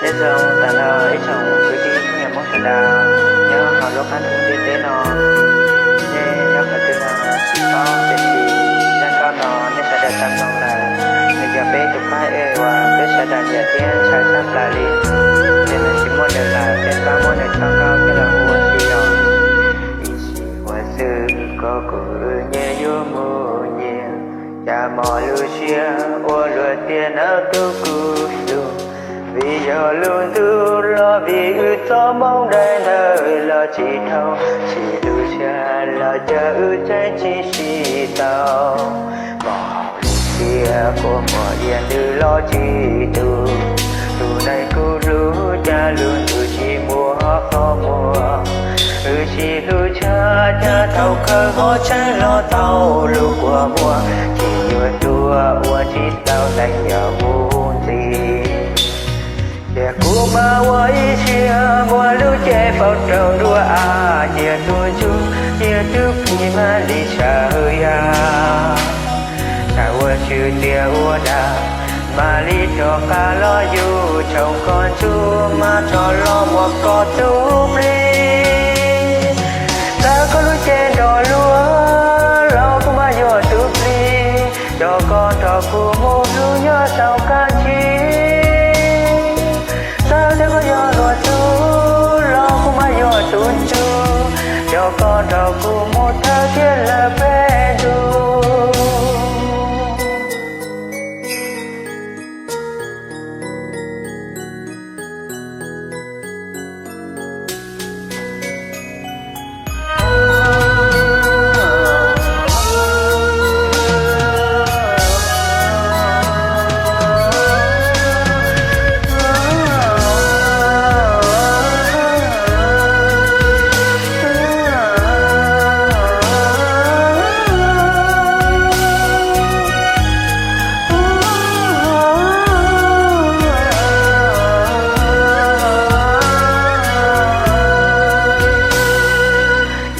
Nyob zoo tas no ib tsoom kwv tij phooj ywg Hmoob sawv daws nyob hauv lub qab ntuj ntiaj teb no, nej nyob qhov twg los tsis paub, tiam sis zaj nkauj no nej sawv daws tau mloog lawm, nws yog peb tus phab ej uas peb sawv daws nyiam thiab ntshaw tshaj plaws li. Ces nws tsis muaj nws lawm, peb pab muab nws tso nkauj coj los ua si os. Ib sim huam xwm koj kuj wb nyias yuav mus nyias, cas mos lub siab ua luaj tiag nawb tus kuv hlub. Vim yog lub ntuj los vim wb txoj moo daim ntawv los tsis dhau, tsis lub tshaj los cas wb tseem tsis sib tau. Mos hauv lub siab kua muag iab ntws los tsis tu, tus neeg kuv hlub cas lub ntuj tsis muaj qhov muag. Wb sib hlub tshaj cas thaum kawg ho tseem los tau lub kua muag, ces yuav tuag ua tsis tau neeg yog mus ntxiv. Ces kuv mam ua ib siab muab lub cev faus rau nruab av, cia tus ntsuj cia tus plig mam li sawv yam. Txawm ua tswv tiag ua dag, mam li rov qab los yug tshooj koj ntsuj, mam rov los muab koj tus plig. Txawm koj lub cev nrog luag los kuv mam yuav tus plig, coj koj nrog kuv mus hlub nyob saum kab ntsig. Txawm tias koj yog luag tub los kuv mam yuav tus ntsuj, coj koj nrog kuv mus thawj thiab lawm peb ntus.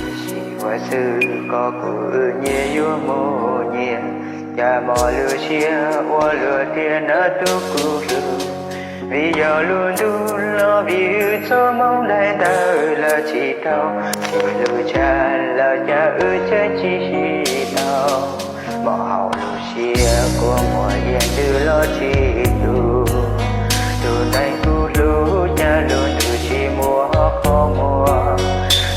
Ib sim huam xwm koj kuj wb nyias yuav mus nyias, cas mos lub siab ua luaj tiag nawb tus kuv hlub. Vim yog lub ntuj los vim wb txoj moo daim ntawv lawv tsis dhau, tsis lub tshaj los cas wb tseem tsis sib tau. Mos hauv lub siab kua muag iab ntws los tsis tu, tus neeg kuv hlub cas lub ntuj tsis muaj qhov muag.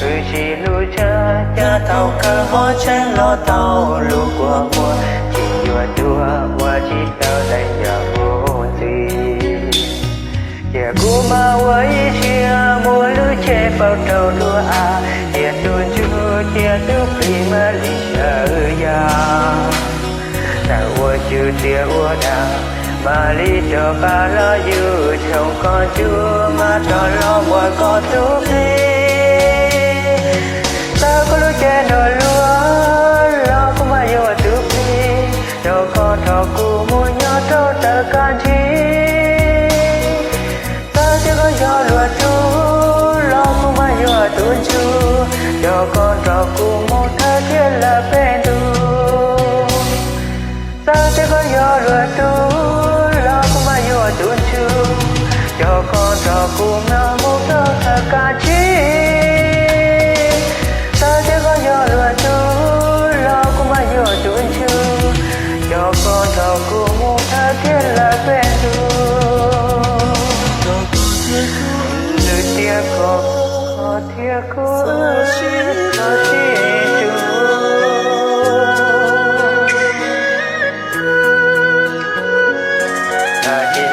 Wb sib hlub tshaj cas thaum kawg ho tseem los tau lub kua muag, ces yuav tuag ua tsis tau neeg yog mus ntxiv. Ces kuv mam ua ib siab muab lub cev faus rau nruab av, cia tus ntsuj cia tus plig mam li sawv yam. Txawm ua tswv tiag ua dag, mam li rov qab los yug tshooj koj ntsuj, mam rov los muab koj tus plig. Txawm koj lub cev nrog luag los kuv mam yuav tus plig, coj koj nrog kuv mus nyob rau thawj kab ntsig. Txawm tias koj yog luag tub los kuv mam yuav tus ntsuj, coj koj nrog kuv mus thawj thiab lawm peb ntus. Txawm tias koj yog luag tub los kuv mam yuav tus ntsuj, coj koj nrog kuv mus rau thawj kab ntsig. Txawm tias koj yog luag tub los kuv mam yuav tus ntsuj, coj koj nrog kuv mus thawj thiab lawm peb ntus. Lwm tiam koj thiab kuv txhob sib hlub. Ces